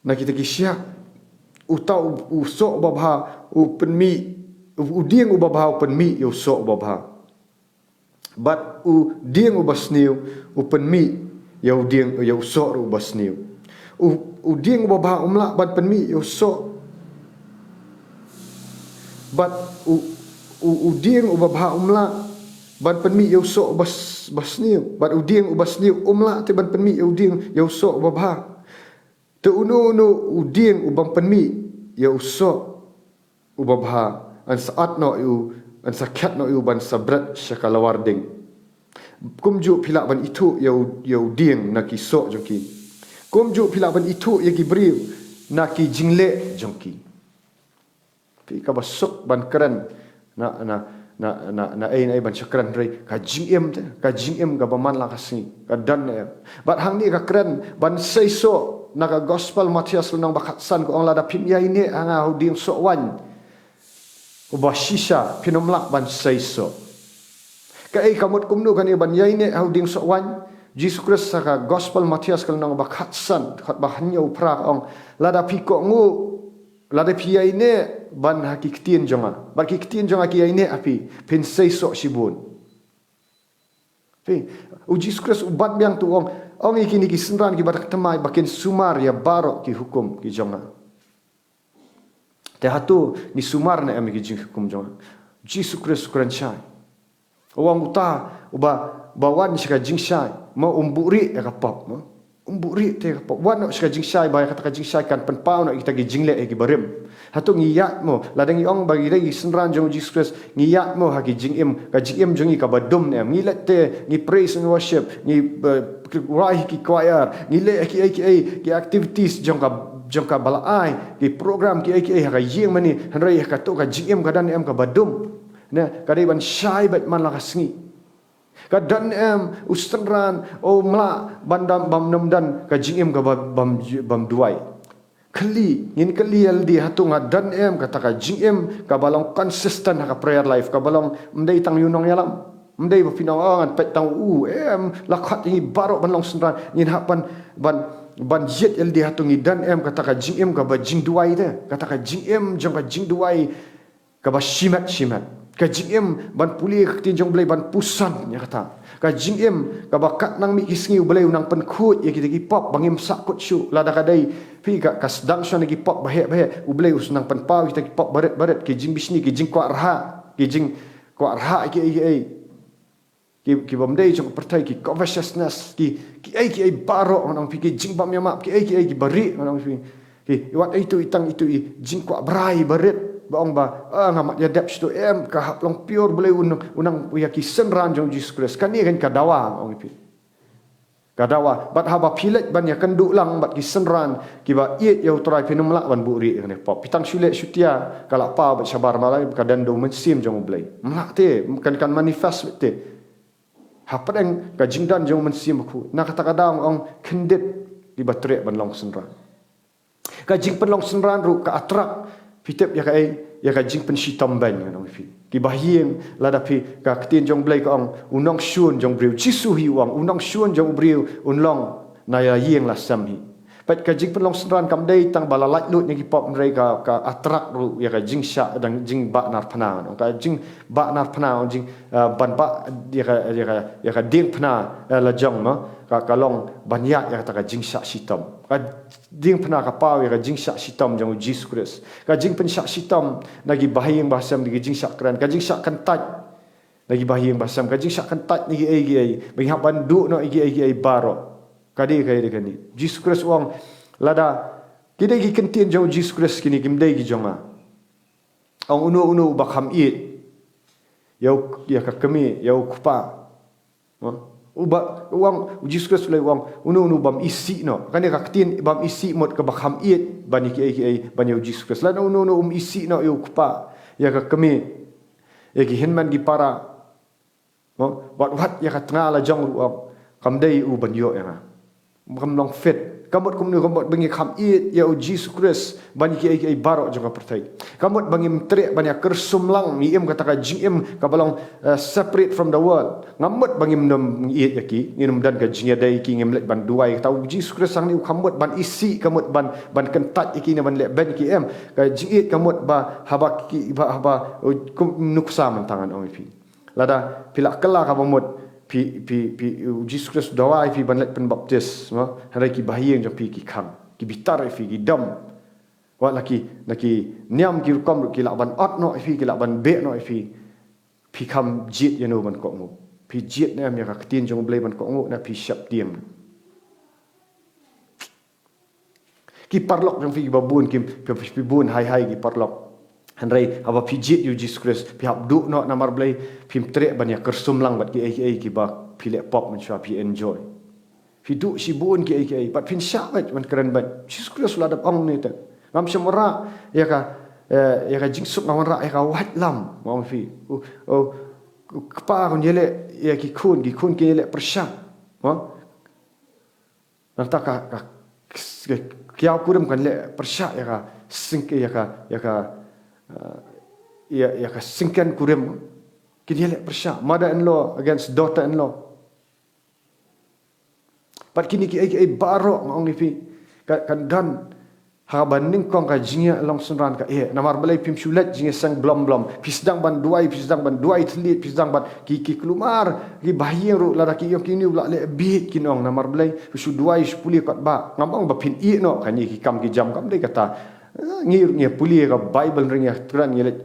Na kita ki shiah. Uta u, u soh uba bha u pynmih, u, u dieng uba bha u pynmih ïa u soh uba bha. Bad u dieng uba sniew u pynmih ïa u dieng, ïa u soh ruh uba sniew. U, u dieng uba bha um lah ban pynmih ïa u soh. Bad u, u, u dieng uba bha um lah ban pynmih ïa u soh uba s-, ba sniew. Bad u dieng uba sniew um lah te ban pynmih ïa u dieng, ïa u soh uba bha. Te uno uno u dieng u bym pynmih ïa u soh uba bha, yn sa at noh ïa u, yn sa khet noh ïa u ban sa bret sha ka lawar ding. Kumjuh phi lah ban ithuh ïa u, ïa u dieng na ki soh jong ki. Kumjuh phi lah ban ithuh ïa ki briew na ki jingleh jong ki. Phi, kaba suk ban kren na, na, na, na, na ei na ei ban shu kren, hynrei ka jingim te, ka jingim kaba man la ka sngi ka don ne em. Bad hangne ka kren ban seisoh na ka Gospel Mathaios lynnong ba khatsan, ka ong, lada phim ïaineh ha nga ha u dieng soh waiñ uba shisha, phin ym lah ban seisoh. Kaei ka mut kumno kane ban ïaineh ha u dieng soh waiñ? Jisu Khrist ha ka Gospel Mathaios ka lynnong ba khatsan, dkhot ba hynñiew phra, ka ong, lada phi kohnguh, lada phi ïaineh ban ha ki ktien jong nga, bad ki ktien jong nga ki ïaineh ha phi, phin seisoh shibun. Phi, u Jisu Khrist u bat biang te u ong, ong ïa kine ki synran kiba dang thymmai ba kin sumar ïa baroh ki hukum ki jong nga. Te hato ngi sumar ne em ïa ki jinghukum jong nga? Jisu Khrist u kren shai. U ong uta uba, ba wan sha ka jingshai, mo, um buhrieh ïa ka pop, mo. Um buhrieh te ïa ka pop. Wan noh sha ka jingshai, ba ïa kata ka jingshai kan pynpaw noh ïa kita ki jingleh ïa ki barim. Hato ngi ïaid mo, lada ngi ong ba ngi dei ki synran jong u Jisu Khrist, ngi ïaid mo ha ki jingim, ka jingim jong ngi kaba dum ne em? Ngi leit te, ngi praise and worship, ngi, eh, rwai ha ki choir, ngi leh kiei kiei, ki activities jong ka, jong kaba la ai, ki program kiei kiei ha ka ïing mane, hynrei ha kato ka jingim ka don ne em kaba dum? Ne, ka dei ban shai beit man la ka sngi. Ka don ne em u synran, um lah ban don, bym, ym don ka jingim kaba bym, bym duwai? Kylli, ngin kylli ïa lade, hato nga don ne em kata ka jingim kaba long consistent ha ka prayer life, kaba long, ym dei tang ïa u nongïalam. Ym dei ba phin ong, oh, ngan peit tang u, em, la khot ïa ngi baroh ban long synran. Ngin hap ban, ban, ban ïeit ïa lade, hato ngi don ne em kata ka jingim kaba jingduwai te, kata ka jingim jong ka jingduwai kaba shimet shimet. Ka jingim ban pule ka ktien jong U Blei, ban puson ïa kata. Ka jingim kaba katba nang mih ki sngi U Blei u nang pynkhuid ïa kita ki pop ba ngim sahkut shuh. Lada ka dei phi ka, ka sdang shwa na ki pop baheh baheh, U Blei u sa nang pynpaw kita ki pop barit barit, ki jingbishni, ki jingkwah rhah, ki jingkwah rhah kiei kiei. Ki, ki bym dei jong ka pyrthei, ki covetousness, ki, kiei kiei baroh ngan ong phi, ki jingbymïamap, kiei kiei kiba rieh ngan ong phi. Ki, wat ïa itu i tang itu i jingkwah brai barit, ba ong ba, ah, nga mat ïa dep shatu em, ka hap long pure, U Blei u nang, u nang ïa ki synran jong U Jisu Khrist. Kane kan ka dawa ngan ong phi. Ka dawa, bad haba phi leit ban ïakynduh lang bad ki synran kiba ïeit ïa U Trai, phin ym lah ban buhrieh ïa kane pop. Phi tang shu leh shu tia, ka la paw beit shabar marwei, ka don da U Mynsiem jong U Blei. Ym lah te, kan, kan manifest beit te. Hapdeng ka jingdon jong U Mynsiem Bakhuid. Na kata ka daw ngan ong khyndiat kiba treh ban long synran. Ka jingpynlong synran ruh ka attract, phi tip, ïa kaei, ïa ka jingpynshitom beiñ ngan ong ïa phi. Kiba ha ïing, lada phi, ka ktien jong U Blei ka ong, u nongshun jong u briew, Jisu hi u ong, u nongshun jong u briew un long na la ïing la sem hi. Peit, ka jingpynlong synran kam dei tang ba la laitluid na ki pop, hynrei ka, ka attract ruh ïa ka jingshah, dang jingbah narphna ngan ong, ka jingbah narphna, jing, eh, ban bah ïa ka, ïa ka, ïa ka diengphna, eh, lajong, mo, ka, ka long ban ïaid ïa kata ka jingshah shitom. Ka diengphna ka paw ïa ka jingshah shitom jong U Jisu Khrist. Ka jingpynshah shitom na kiba ha ïing ba ha sem, ki jingshah kren, ka jingshah kyntait na kiba ha ïing ba ha sem, ka jingshah kyntait na kiei kiei ba ngi hap ban duh noh ïa kiei kiei baroh. Ka dei, ka dei kane. U Jisu Khrist u ong, lada ki dei ki kyntien jong U Jisu Khrist kine, kim dei ki jong nga. Ong, uno uno uba kham ïeit ïa u, ïa ka kmie, ïa u kpa, mo, uba, u ong, U Jisu Khrist u la ong, uno uno bym isih noh. Kane ka ktien bym isih mut kaba kham ïeit ban ïa kiei kiei, ban ïa U Jisu Khrist. Lada uno uno um isih noh ïa u kpa, ïa ka kmie, ïa ki hynmen ki para, mo, wat wat ïa ka tnga lajong ruh, ong, kam dei u ban ïoh ïa nga. Kam long fit. Ka mut kumno? Ka mut ba ngi kham ïeit ïa U Jisu Khrist ban ïa kiei kiei baroh jong ka pyrthei. Ka mut ba ngim treh ban ïa kyrsum lang, ngi im kata ka jingim kaba long, eh, separate from the world. Ngam mut ba ngim nym ïeit ïa ki, ngin nym don ka jingïadei ïa ki, ngim leit ban duwai. Kata U Jisu Khrist hangne u kam mut ban isih, kam mut ban, ban kyntait ïa ki ne ban leh beiñ ïa ki, em. Ka jingïeit ka mut ba haba ki, ba haba, uh, kum nuksa mynta ngan ong ïa phi. Lada phi la kylla kaba mut, phi, phi, phi, U Jisu Khrist u dawa ïa phi ban leit pynbaptis, mo? Hynrei kiba ha ïing jong phi ki khang, ki bitar ïa phi, ki dom. Wat la ki, la ki niam ki rukom ruh ki lah ban ot noh ïa phi, ki lah ban beh noh ïa phi. Phi kham jied ïano ban kohnguh? Phi jied ne em ïa ka ktien jong U Blei ban kohnguh, ne phi sheptieng? Ki paralok jong phi kiba bun, ki, phi, phi bun hai hai ki paralok. Hynrei haba phi jied ïa U Jisu Khrist, phi hap duh noh, namar balei? Phim treh ban ïa kyrsum lang bad kiei kiei kiba phi leh pop mynshuwa, phi enjoy. Phi duh shibun kiei kiei, bad phin shah beit ban kren beit. Jisu Khrist u la dep ong ne te, ngam shym wanrah ïa ka, eh, ïa ka jingsuk, ngam wanrah ïa ka waitlam, ong ïa phi. U, u, u kpa un ïaleh ïa ki khun, ki khun kin ïaleh pyrshah. Mo? Nangta ka, ka, ka kiaw kurim kan leh pyrshah ïa ka syng-, ïa ka, ïa ka, eh, ïa, ïa ka syngken kurim. Kin ïaleh pyrshah, mother in law against daughter in law. Bad kine kiei kiei baroh nga ong ïa phi, ka, kan don ha kaba nyngkong ka jingïalong synran ka eh. Namar balei? Phim shu leit jingïaseng blom blom. Phi sdang ban duwai, phi sdang ban duwai thylliej, phi sdang ban, ki, ki kulmar, kiba ha ïing ruh, lada ki ïoh kine u la leh bieit, kin ong, namar balei? Phi shu duwai, shu pule kot ba. Ngam ong ba phin ïeh noh, kane ki kam ki jam kam dei kata. Eh, ngi ruh ngi pule ka Bible, ngi ïa kren, ngi leit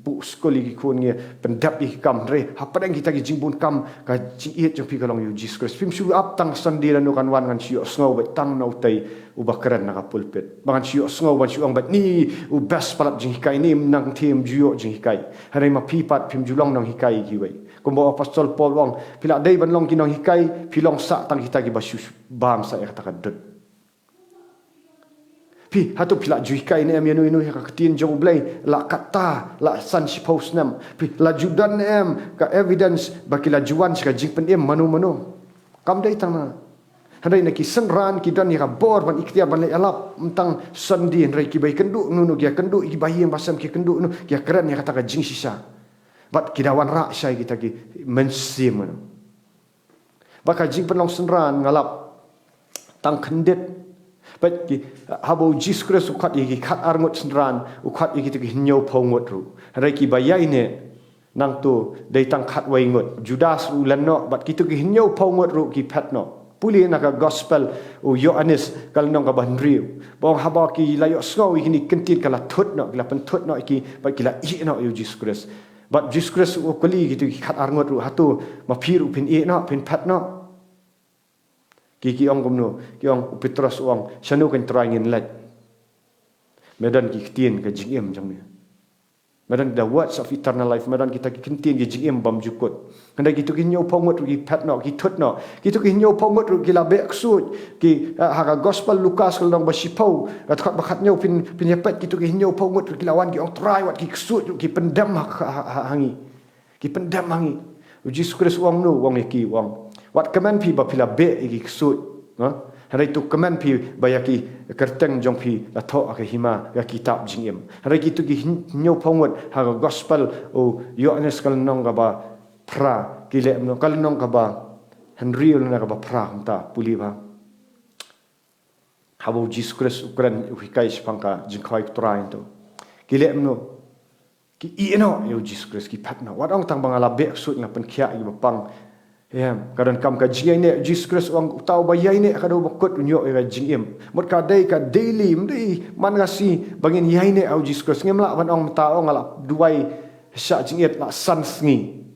buh skul ïa ki khun, ngi pyndep ïa ki kam, hynrei hapdeng kita ki jingbun kam, ka jingïeit jong phi ka long ïa U Jisu Khrist. Phim shu ap tang Sunday lano kan wan ngan shu ïohsngew beit tang na utei uba kren na ka pulpit. Ba ngan shu ïohsngew ban shu ong beit, ni u best palat jinghikai, ni mynta ym ju ïoh jinghikai. Hynrei ma phi pat phim ju long nonghikai ïa kiwei. Kumba u Apostol Paul u ong, phi la dei ban long ki nonghikai, phi long sah tang kita kiba shu, shu bam sah ïa kata ka dud. Phi, hato phi la ju hikai ne em ïano ïano ïa ka ktien jong U Blei la katta, la san shiphew snem? Phi la ju don ne em ka evidence ba ki la ju wan sha ka jingpynim mano mano? Kam dei tang na. Hynrei na ki synran ki don ïa ka bor ban iktiar ban leh ïalap, ym tang Sunday, hynrei kiba ïakynduh, no no ki ïakynduh, kiba ha ïing ba ha sem ki ïakynduh, no ki ïakren ïa kata ka jingshisha. Bad ki da wanrah shai kita ki mynsiem, no. Ba ka jingpynlong synran nga lap tang khyndiat. Bad ki, haba U Jisu Khrist u khot ïa ki khatar ngut synran, u khot ïa kita ki hynñiewphew ngut ruh. Hynrei kiba ïaineh, Nangta dei tang khatwei ngut. Judas u len noh, bad kito ki hynñiewphew ngut ruh ki phet noh. Pule na ka gospel u Ïoannis ka lynnong kaba hynriew. Ba ong haba ki la ïohsngew ïa kine ki kyntien ka la thut noh, ki la pynthut noh ïa ki, bad ki la ïeh noh ïa u Jisu Khrist. Bad u Jisu Khrist u kylli kito ki khatar ngut ruh, hato ma phi ruh phin ïeh noh, phin phet noh? Ki, ki ong kumno, ki ong, u Petros u ong, shano kein Trai ngin leit? Me don ki ktien ka jingim jong me. Me don the words of eternal life, me don kita ki ktien ki jingim bymjukut. Hynrei kito ki hynñiewphew ngut ruh ki phet noh, ki thut noh. Kito ki hynñiewphew ngut ruh ki la beh ksuid. Ki, ha, ha ka gospel Lukas ka lynnong ba shiphew, ka dkhot ba khathynñiew, phin, phin ïa peit kito ki hynñiewphew ngut ruh ki la wan ki ong, Trai, wat ki ksuid ruh ki pyndem ha, ha, ha, ha ngi. Ki pyndem ha ngi. U Jisu Khrist u ong kumno, u ong ïa ki, u ong, wat kmen phi ba phi la beh ïa ki ksuid, ha? Hynrei to kmen phi ba ïa ki kyrteng jong phi la thoh ha ka hima ka kitab jingim. Hynrei kito ki hynñiewphew ngut ha ka gospel u Ïoannis ka lynnong kaba phra, ki leh kumno, ka lynnong kaba hynriew lynnong kaba phra, kumta pule bha. Haba u Jisu Khrist u kren, u hikai shaphang ka jingkhawai u Trai, to ki leh kumno? Ki ïeh noh ïa u Jisu Khrist, ki phet noh. Wat ong tang ba nga la beh ksuid, nga pynkhiah ïa ki bapang. Em, ka donkam ka jingïaineh. U Jisu Khrist u ong, uta uba ïaineh ha ka dew bakut un ïoh ïa ka jingim. Mut ka dei ka daily, ym dei man ka sngi ba ngin ïaineh ha u Jisu Khrist. Ngim lah ban ong mynta, ong nga la duwai shah jingit la san sngi.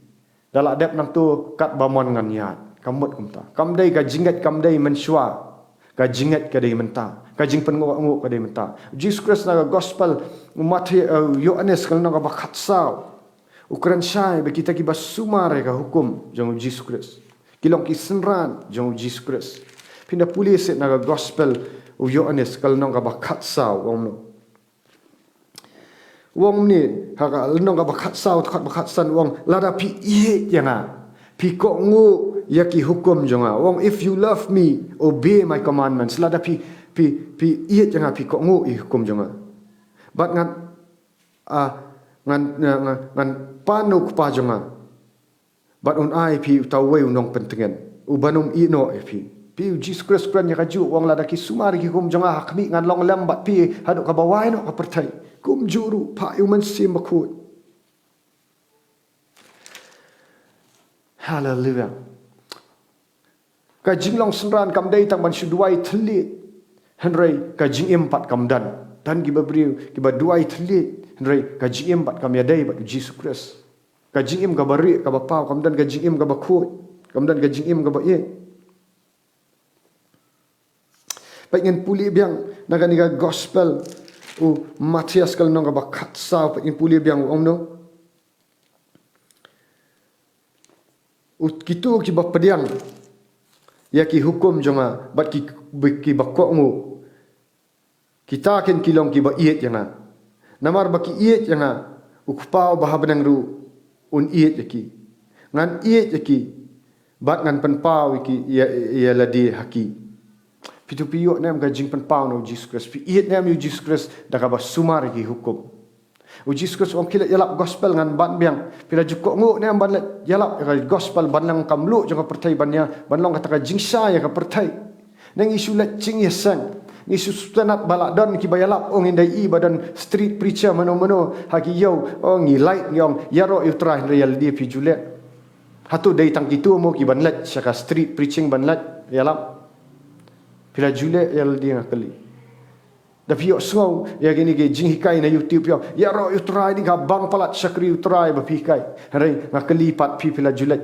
Da lah dep nangta katba mon ngan ïaid. Kam mut kumta. Kam dei ka jingngeit, kam dei mynshuwa. Ka jingngeit ka dei mynta. Ka jingpynngoh-ngoh ka dei mynta. U Jisu Khrist na ka gospel u Mathaios, eh, Ïoannis ka lynnong kaba khatsaw, u kren shai ba kita kiba sumar ïa ka hukum jong u Jisu Khrist, ki long ki synran jong u Jisu Khrist. Phin da pule seh na ka gospel u Ïoannis ka lynnong kaba khatsaw, u ong kumno? U ong kumne, ha ka lynnong kaba khatsaw, dkhot ba khatsan, u ong, lada phi ïeit ïa nga, phi kohnguh ïa ki hukum jong nga. U ong, if you love me, obey my commandments. Lada phi, phi, phi ïeit ïa nga, phi kohnguh ïa ki hukum jong nga. Bad ngan, ah, ngan, ngan, ngan pan na u Kpa jong nga. Bad un ai phi uta uwei u nongpyntngen, uban ym ïeh noh ïa phi. Phi, u Jisu Khrist u kren ïa kajuh, u ong lada ki sumar ïa ki hukum jong nga, ha khmih ngan long lem bad phi haduh kaba wai noh ka pyrthei. Kumjuh ruh phah ïa u Mynsiem Bakhuid. Haleluia. Ka jinglong synran kam dei tang ban shu duwai thylliej, hynrei ka jingim pat kam don. Don kiba briew kiba duwai thylliej, hynrei ka jingim pat kam ïadei bad u Jisu Khrist. Ka jingim kaba rieh, kaba paw, kam don ka jingim kaba khuid, kam don ka jingim kaba ïeit. Peit ngin pule biang na kane ka gospel u Mathaios ka lynnong kaba khatsaw, peit ngin pule biang, u ong kumno? U, kito kiba pdiang ïa ki hukum jong nga bad ki, kiba kohnguh, kita kin ki long kiba ïeit ïa nga. Namar ba ki ïeit ïa nga, u Kpa uba ha bneng ruh un ïeit ïa ki. Ngan ïeit ïa ki bad ngan pynpaw ïa ki, ïa, ïa lade ha ki. Phi tu phi ïoh ne em ka jingpynpaw na u Jisu Khrist? Phi ïeit ne em ïa u Jisu Khrist da kaba sumar ïa ki hukum? U Jisu Khrist u ong, khie leit ïalap gospel, ngan ban biang. Phi la ju kohnguh ne em ban leit ïalap ïa ka gospel, ban long ka mluh jong ka pyrthei, ban ïa, ban long kata ka jingshai ïa ka pyrthei? Ne ngi shu leit jingïaseng, ngi shu sngewtynnat ba la don kiba ïalap, ong, ngin da ïohi ba don street preacher mano mano ha ki ïew, ong, ngi lait, ngi ong, ïaroh ïa u Trai, hynrei ïa lade phi ju leh. Hato dei tang kito mo ki ban leit sha ka street preaching, ban leit ïalap? Phi la ju leh ïa lade, nga kylli. Da phi ïohsngew ïa kine ki jinghikai na YouTube, ïa, ïaroh ïa u Trai, dei ka bang palat shakri u Trai ba phi hikai. Hynrei nga kylli pat phi, phi la ju leit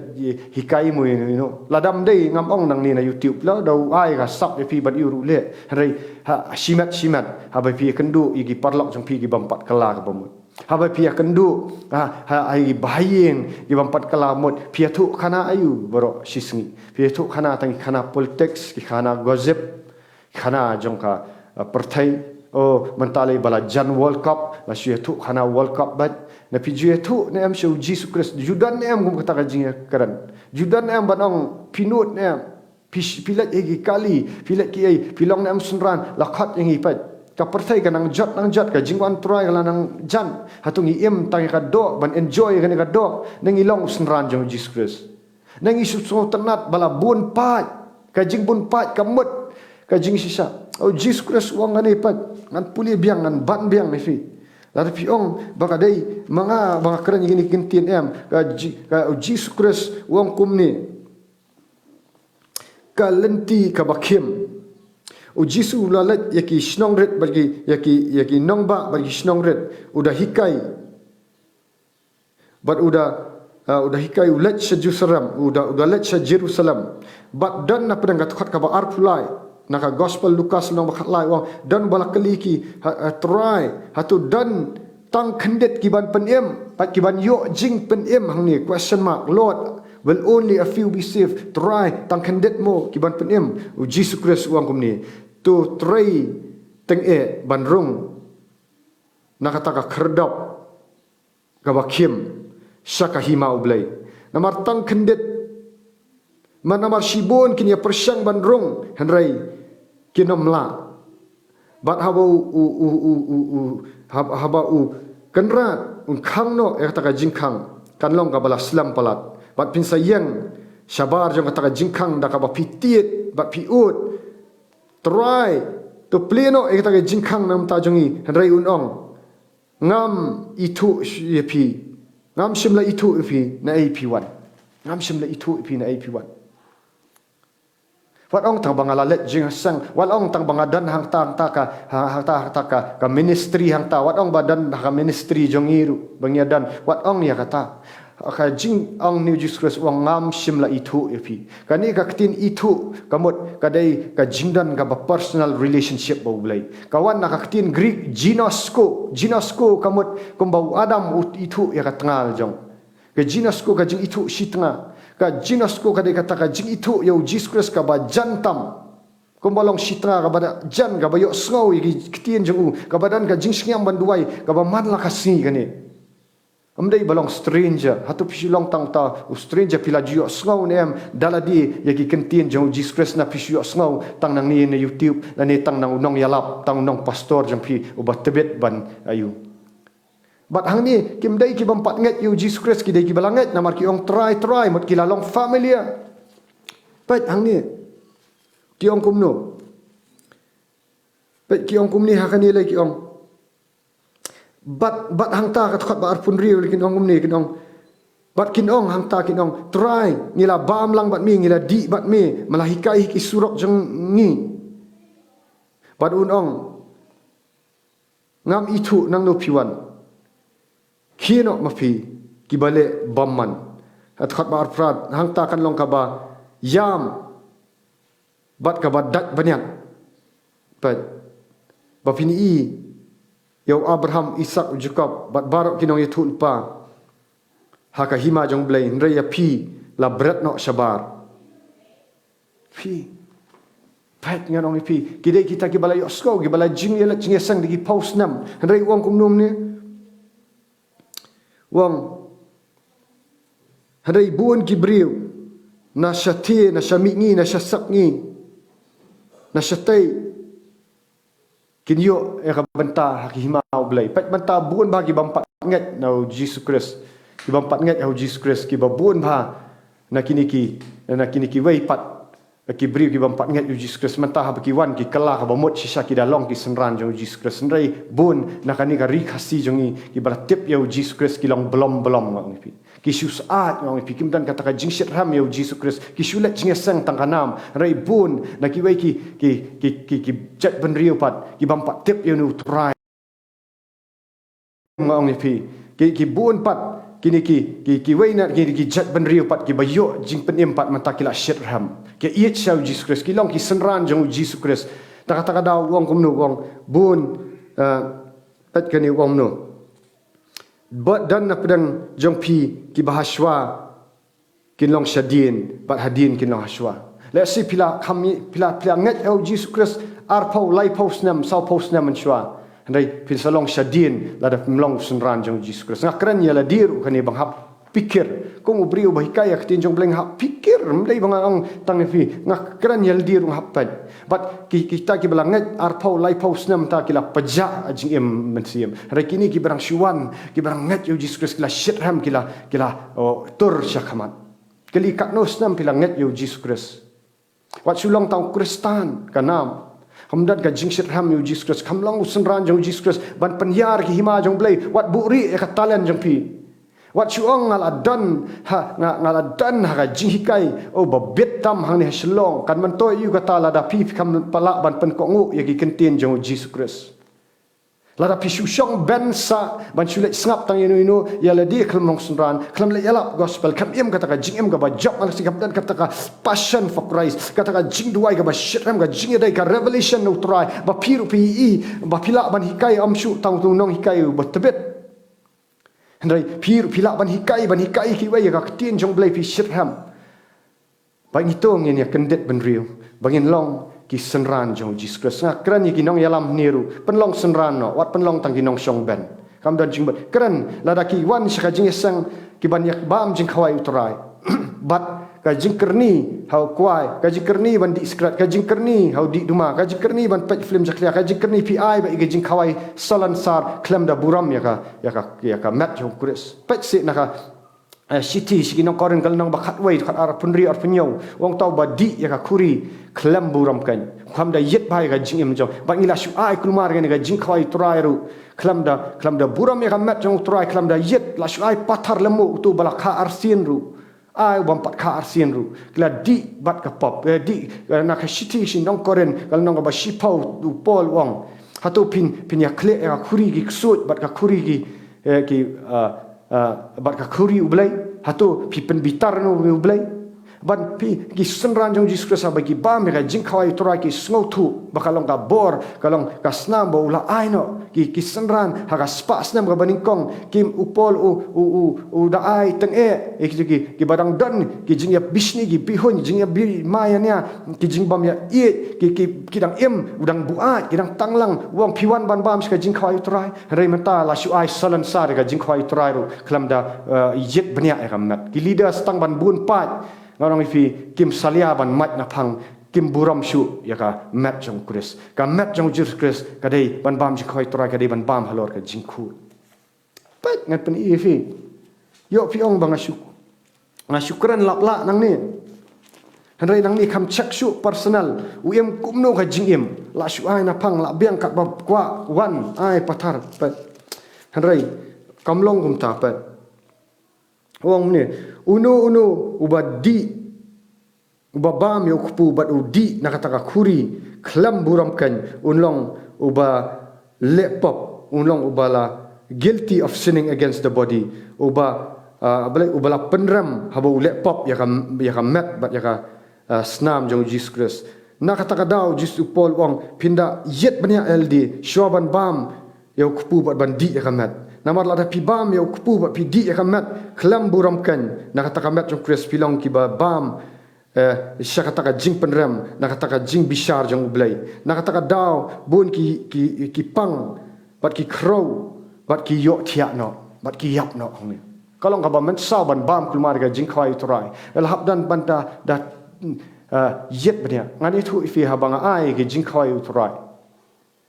hikai mo ïa u, ïa u? Lada ym dei, ngam ong nangne na YouTube, la da u ai ka sap ïa phi ban ïoh ruh leh. Hynrei ha shimet shimet, haba phi ïakynduh ïa ki paralok jong phi ki bym pat kylla kaba mut, haba phi ïakynduh ha, ha, ha ki bahaïing ki bym pat kylla mut, phi ïathuh khana aïu baroh shisngi? Phi ïathuh khana tang ki khana politics, ki khana gossip, khana jong ka, uh, pyrthei. Oh, mynta lei ba la jan World Cup, la shu ïathuh khana World Cup bad. Ne phi ju ïathuh ne em sha u Jisu Khrist? Ju don ne em kum kata ka jingïakren? Ju don ne em ban ong phi nud ne em? Phi, phi leit ïa ki kali, phi leit kiei, phi long ne em synran? La khot ïa ngi pat. Ka pyrthei ka nang jot, nang jot, ka jingwan Trai ka la nang jan. Hato ngi im tang ïa ka doh, ban enjoy ïa kane ka doh? Ne ngi long synran jong u Jisu Khrist? Ne ngi shu sngewtynnat ba la bun paid, ka jingbun paid ka mut ka jingshisha? U Jisu Khrist u ong kane pat, ngan pule biang, ngan ban biang ïa phi. Lada phi ong ba ka dei ma nga ba nga kren ïa kine ki ktien, em, ka Ji-, ka Jisu Khrist u ong kumne. Ka lynti kaba khim. U Jisu u la leit ïa ki shnong rit bad ki, ïa ki, ïa ki nongbah bad ki shnong rit. U da hikai. Bad u da, uh, u da hikai, u leit sha Jerusalem, u da, u da leit sha Jerusalem. Bad don na pdeng ka dkhot kaba arphew lai na ka Gospel Lukas lynnong ba khatlai, u ong, don ba la kylli ki, ha, ha, Trai, hato don tang khyndiat ki ban pynim, bad ki ban ïoh jingpynim hangne, question mark, Lord, will only a few be saved? Trai, tang khyndiat mo ki ban pynim? U Jisu Khrist u ong kumne. To trei tyngeh ban rung na kata ka khyrdop kaba khim sha ka hima U Blei. Namar tang khyndiat, namar shibun kin ïa pyrshang ban rung, hynrei kin ym lah. Bad haba u, u, u, u, u, u, hab-, haba u Kynrad un khang noh ïa kata ka jingkhang, kan long kaba la slem palat. Bad phin sa ïeng shabar jong kata ka jingkhang da kaba phi tied bad phi ud. Trai, to plie noh ïa kata ka jingkhang na ka bynta jong ngi, hynrei un ong, ngam ithuh ïa phi. Ngam shym la ithuh ïa phi naei phi wan. Ngam shym la ithuh ïa phi naei phi wan. Wat ong tang ba nga la leit jingïaseng, wat ong tang ba nga don hangta, hangta ka, ha-, hangta, hangta ka, ka ministry hangta, wat ong ba don ha ka ministry jong ngi ruh ba ngi ïa don, wat ong ïa kata. Ka jingong u Jisu Khrist u ong ngam shym la ithuh ïa phi. Kane ka ktien ithuh ka mut ka dei ka jingdon kaba personal relationship bad U Blei. Ka wan na ka ktien Greek ginosko. Ginosko ka mut kumba u Adam u ithuh ïa ka tnga la jong. Ka ginosko ka jingithuh shi tnga. Ka ginosko ka dei kata ka jingithuh ïa u Jisu Khrist kaba jan tam. Kumba long shi tnga kaba da jan, kaba ïohsngew ïa ki ktien jong u, kaba don ka jingsngiam ban duwai, kaba man la ka sngi kane. Ym dei ba long stranger, hato phi shu long tang uta u stranger, phi la ju ïohsngew ne em da lade ïa ki ktien jong u Jisu Khrist, ne phi shu ïohsngew tang nangne na YouTube, lane tang na u nongïalap, tang u nongpastor jong phi uba tbit ban ïa u. Bad hangne kim dei ki bym pat ngeit ïa u Jisu Khrist, ki dei kiba la ngeit namar ki ong Trai, Trai, mut ki la long familiar. Peit hangne. Ki ong kumno? Peit ki ong kumne ha kane lei ki ong. Bad, bad hangta ka dkhot ba arphew hynriew lei kin ong kumne, kin ong. Bad kin ong hangta, kin ong, Trai, ngi la bam lang bad me, ngi la dih bad me, me la hikai ha ki surok jong ngi. Bad un ong, ngam ithuh nangno phi wan. Khie noh ma phi kiba leh bymman. Dkhot ba arphew phra, hangta kan long kaba ïam bad kaba dait bniat. Peit. Ba phin ïohi ïa u Abraham, Isaak, u Jakob bad baroh ki nongïathuhlypa ha ka hima jong U Blei, hynrei ïa phi la bret noh shabar. Phi. Peit, ngan ong ïa phi. Ki dei kita kiba la ïohsngew, kiba la jingïaleit jingïaseng da ki phew snem. Hynrei u ong kumno ne? U ong, hynrei bun ki briew na shatei, na sha mihngi, na sha sepngi, na shatei, kin ïoh ïa ka bynta ha ka hima U Blei. Peit mynta bun bha ki bym pat ngeit na u Jisu Khrist. Ki bym pat ngeit ha u Jisu Khrist, kiba bun bha na kine ki, na kine kiwei pat ki briew ki bym pat ngeit ïa u Jisu Khrist. Mynta haba ki wan ki kylla kaba mut shisha ki da long ki synran jong u Jisu Khrist. Hynrei bun na kane ka ri Khasi jong ngi kiba la tip ïa u Jisu Khrist ki long blom blom, nga ong ïa phi. Ki shu syaid, nga ong ïa phi, kim don kata ka jingshitrhem ïa u Jisu Khrist. Ki shu leit jingïaseng tang ka nam. Hynrei bun na kiwei ki, ki, ki, ki, ki jaitbynriew pat ki bym pat tip ïa une u Trai, nga ong ïa phi. Ki, ki bun pat kine ki, ki, kiwei na kine ki jaitbynriew pat kiba ïoh jingpynim pat mynta ki la shitrhem. Ki ïeit sha u Jisu Khrist, ki long ki synran jong u Jisu Khrist. Ta kata ka daw u ong kumno, u ong bun, eh, peit kane u ong kumno. Bad don na pdeng jong phi kiba hashwa kin long shadien, bad hadien kin long hashwa. Lehse phi la kham, phi la, phi la ngeit ha u Jisu Khrist arphew, laiphew snem, sawphew snem mynshuwa. Hynrei phin sa long shadien lada phim long u synran jong u Jisu Khrist. Nga kren ïa lade ruh kane ba nga hap pyrkhat. Kum u briew ba hikai ïa ka ktien jong U Blei nga hap pyrkhat. Ym dei ba nga ong tang ïa phi. Nga kren ïa lade ruh nga hap peit. Bad ki, kita kiba la ngeit arphew, laiphew snem mynta ki la pjah jingim mynsiem. Hynrei kine kiba dang shu wan, kiba dang ngeit ïa u Jisu Khrist, ki la shitrhem, ki la, ki la, oh, tur shakhmat. Kylli katno snem phi la ngeit ïa u Jisu Khrist. Wat shu long tang u Khristan ka nam. Kam don ka jingshitrhem ïa u Jisu Khrist, kam long u synran jong u Jisu Khrist ban pynïar ki hima jong u Blei. Wat buhrieh ïa ka talent jong phi. Wat shu ong nga la don ha, nga, nga la don ha ka jinghikai, oh, ba bit tam hangne ha Shillong. Kan myntoi ïa u kata lada phi, phi kam lah ban pynkohnguh ïa ki kyntien jong u Jisu Khrist. Lada phi shu shong beit sa ban shu leit sngap tang ïano ïano, ïa lade khlem long synran, khlem leit ïalap gospel, khlem im kata ka jingim kaba jop, malah shi kam don kata ka passion for Christ, kata ka jingduwai kaba shitrhem, ka jingïadei, ka revelation na u Trai, ba phi ruh phi i, ba phi lah ban hikai, ym shu tang utu u nonghikai uba tbit. Hynrei phi ruh phi lah ban hikai, ban hikai kiwei ïa ka ktien jong u Blei, phi shitrhem. Ba ngi to ngin ïa kyndit bynriew, ba ngin long ki synran jong u Jisu Khrist. Nga kren ïa ki nongïalam hangne ruh, pynlong synran noh, wat pynlong tang ki nongshong beit. Kam don jingbit. Kren lada ki wan sha ka jingïaseng, ki ban ïa bam jingkhawai u Trai. Bad ka jingkyrni ha u kwai, ka jingkyrni ban dih sikret, ka jingkyrni ha u dih duma, ka jingkyrni ban peit film jakhlia, ka jingkyrni phi ai beit ïa ka jingkhawai salonsar khlem da burom ïa ka, ïa ka, ïa ka met jong u Khrist. Peit seh na ka, eh, shithi sha ki nong Korinth ka lynnong ba khatwei, khatar, arphew hynriew, arphew hynñiew. U ong, uta uba dih ïa ka khuri khlem burom keiñ, khlem da ïit bha ïa ka jingim jong. Bad ngi la shu ai kulmar ïa ka jingkhawai u Trai ruh, khlem da, khlem da burom ïa ka met jong u Trai, khlem da ïit, la shu ai pathar lyngngoh, uto uba la kha arsien ruh. Ai u bym pat kha arsien ruh. Ki la dih bad ka pop. Eh, dih, eh, na ka shithi sha ki nong Korinth, ka lynnong kaba shiphew, u Paul u ong, hato phin, phin ïakhleh ïa ka khuri ki ksuid bad ka khuri ki, eh, ki, eh, eh, bad ka khuri u Blei? Hato phi pynbitar noh ïa u Blei? Bad phi, ki synran jong u Jisu Khrist haba ki bam ïa ka jingkhawai u Trai, ki sngewthuh ba ka long ka bor, ka long ka snam ba u la ai noh. Ki, ki synran ha ka spah snem kaba nyngkong, ki, u Paul u, u, u, u da ai tyngeh ïa ki, ki, kiba dang don ki jingïabishni, ki bihuiñ, jingïabimai ïania, ki jingbymïaieit, ki, ki, ki dang im, u dang buaid, ki dang tanglang. U ong, phi wan ban bam sha ka jingkhawai u Trai. Hynrei mynta la shu ai salonsar ïa ka jingkhawai u Trai ruh khlem da, eh, ïit bniah ïa ka met. Ki leaders tang ban bun paid, nga ong ïa phi, kim salia ban mait na phang, kim burom shuh ïa ka met jong u Khrist. Ka met jong u Jisu Khrist ka dei ban bam jingkhawai u Trai, ka dei ban bam halor ka jingkhuid. Peit, ngan pyni ïa phi. Ïoh phi ong ba nga shu, nga shu kren lap lah nangne. Hynrei nangne kham check shuh personal, u im kumno ka jingim. La shu ai na phang, la biang katba kwah, wan ai pathar. Peit. Hynrei kam long kumta, peit. U ong kumne, uno uno uba dih, uba bam ïa u kpu bad u dih na kata ka khuri khlem burom keiñ, un long uba leh pop, un long uba la guilty of sinning against the body, uba, ah, balei, uba la pynrem haba u leh pop ïa ka, ïa ka met bad ïa ka, ah, snam jong u Jisu Khrist. Na kata ka daw u Jisu, u Paul u ong, phin da ïit bniah ïa lade shuwa ban bam ïa u kpu bad ban dih ïa ka met. Namar lada phi bam ïa u kpu bad phi dih ïa ka met khlem burom keiñ, na kata ka met jong u Khrist phi long kiba bam, eh, sha kata ka jingpynrem, na kata ka jingbishar jong u Blei. Na kata ka daw bun ki, ki, ki pang bad ki khrew bad ki ïohthiah noh bad ki ïap noh hangne. Ka long kaba mynsaw ban bam kulmar ïa ka jingkhawai u Trai. La hap don ban da, da, eh, ïit bniah. Ngan ïathuh ïa phi, haba nga ai ïa ka jingkhawai u Trai,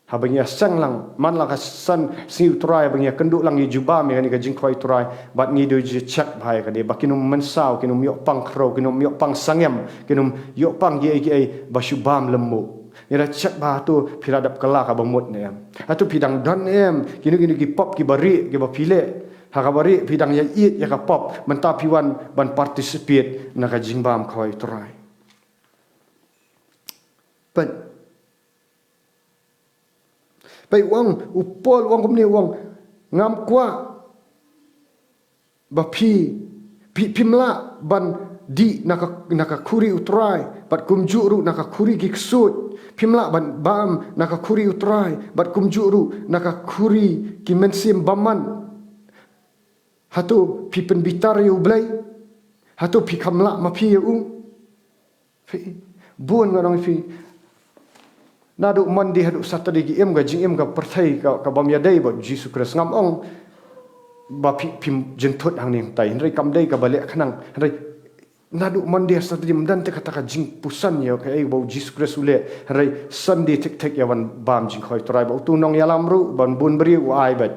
haba ngi ïaseng lang, man la ka san sngi u Trai ba ngi ïakynduh lang, ngi ju bam ïa kane ka jingkhawai u Trai, bad ngi ju check bha ïa kane ba kin ym mynsaw, kin ym ïoh pang khrew, kin ym ïoh pang sangem, kin ym ïoh pang kiei kiei ba shu bam lyngngoh. Ngi da check bha, hato phi la dep kylla kaba mut ne em? Hato phi dang don ne em kino kino ki pop kiba rieh kiba phi leh? Ha kaba rieh phi dang ïaieit ïa ka pop, mynta phi wan ban participate na ka jingbam khawai u Trai. Peit. Peit, u ong, u Paul u ong kumne, u ong, ngam kwah ba phi, phi, phim lah ban dih na ka, na ka khuri u Trai bad kumjuh ruh na ka khuri ki ksuid. Phim lah ban bam na ka khuri u Trai bad kumjuh ruh na ka khuri ki mynsiem bymman. Hato phi pynbitar ïa u Blei? Hato phi kham lah ma phi ïa u? Phi, bun nga ong ïa phi, naduh Monday haduh Saturday ki im ka jingim ka pyrthei ka, ka bym ïadei bad u Jisu Khrist. Ngam ong ba phi, phim jynthut hangne hangtai, hynrei kam dei kaba leh khnang. Hynrei naduh Monday, Saturday ym don te kata ka jingpuson ïa kaei ba u Jisu Khrist u leh. Hynrei Sunday thik thik ïa wan bam jingkhawai u Trai, ba utu u nongïalam ruh, ban bun briew u ai beit.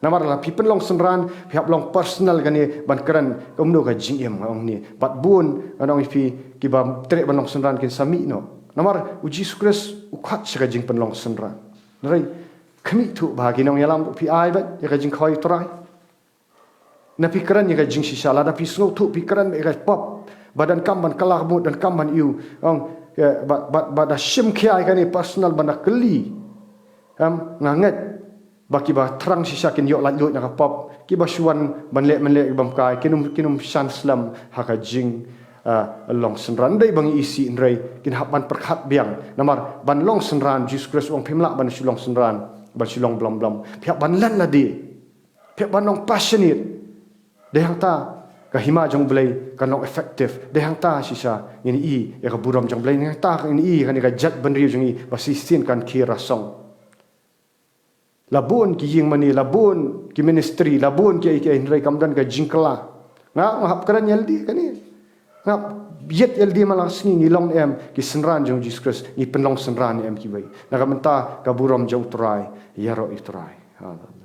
Namar la phi pynlong synran, phi hap long personal kane ban kren kumno ka jingim, nga ong ne. Bad bun, nga ong ïa phi, kiba treh ban long synran kin sa mih noh. Namar u Jisu Khrist u khot sha ka jingpynlong synran. Hynrei khmih thuh ba ki nongïalam ruh phi ai beit ïa ka jingkhot U Trai. Na phi kren ïa ka jingshisha, lada phi sngewthuh phi kren ïa ka pop, ba donkam ban kylla ka mut, donkam ban ïoh, ong, ïa, ba, ba, ba da shim khia ïa kane personal, ban da kylli. Em, nga ngeit ba kiba thrang shisha kin ïoh laitluid na ka pop, kiba shu wan ban leh mynleh, kiba ym kai, kin ym, kin ym shah slem ha ka jing, ah, long synran. Ym dei ba ngi isih, hynrei kin hap ban pyrkhat biang. Namar ban long synran, Jisu Khrist u ong phim lah ban shu long synran, ban shu long blom blom. Phi hap ban len lade. Phi hap ban long passionate. Dei hangta ka hima jong U Blei kan long effective. Dei hangta shisha ngin ïohi ïa ka burom jong U Blei. Dei hangta ngin ïohi ïa kane ka jaitbynriew jong ngi ba shisien kan khie rasong. La bun ki ïingmane, la bun ki ministry, la bun kiei kiei, hynrei kam don ka jingkylla. Nga, nga hap kren ïa lade kane. Nga hap ïeit ïa lade man la ka sngi, ngi long em ki synran jong Jisu Khrist, ngi pynlong synran em kiwei. Na ka bynta ka burom jong U Trai, ïaroh ïa U Trai. Ha.